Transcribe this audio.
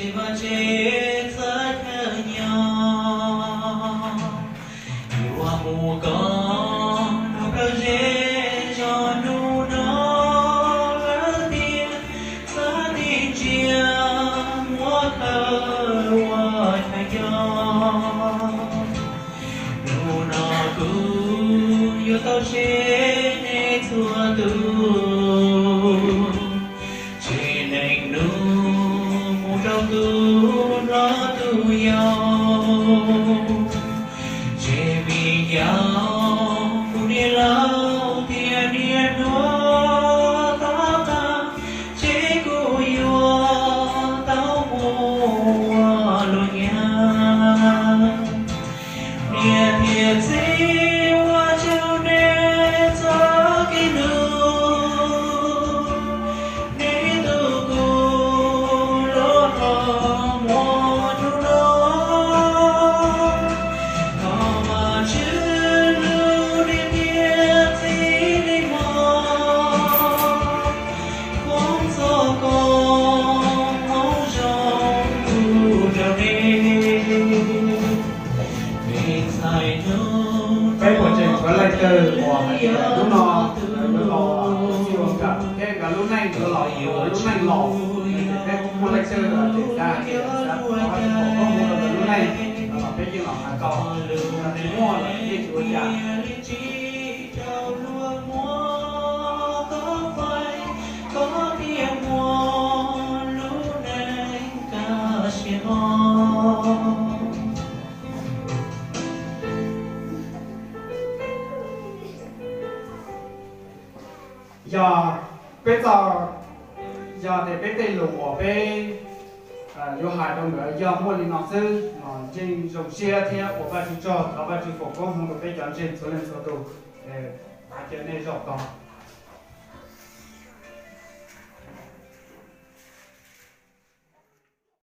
Vaj tse txhawb chaw nyob, yuav mus koj nug plawv zeb zos nub no, lawv tias xav tig ntsia muab khawb ua chaw nyob. Nub no kuv yuav tau tseg nej txhua tus, tseg neej nub mus rau tus hlob tus yau, tseg viv ncaus kuv niam laus thiab niam hluas tom qab, tseg kuv yuav tau mus ua luag nyab. Niam thiab txiv ua tsaug nej txoj kev hlub, nej tu kuv lub hlob muaj hnub no. Thov Vajtswv hlub niam thiab txiv li mog, foom txoj koob hmoov zoo rau nej. Peb puas tseem tshuav leej twg uas hais tias hnub no nkawd yuav los ua txij ua nkawm thiab nkawd lub neej yuav los ua lub neej laus, ces peb kuj muaj leej twg tias xav hais tias xav thov Vajtswv foom koob hmoov rau nkawd lub neej los peb yeej los hais tau, yog tias muaj los yeej tsis ua cas. Yog peb txoj, yog tias peb tej lus uas peb yuav hais rau nkawd yog muaj li no xwb los yeej zoo siab thiab ua Vajtswv tsaug, thov Vajtswv foom koob hmoov rau peb cov ntseeg txhua leej txhua tus. Hais tias nej zaum tog.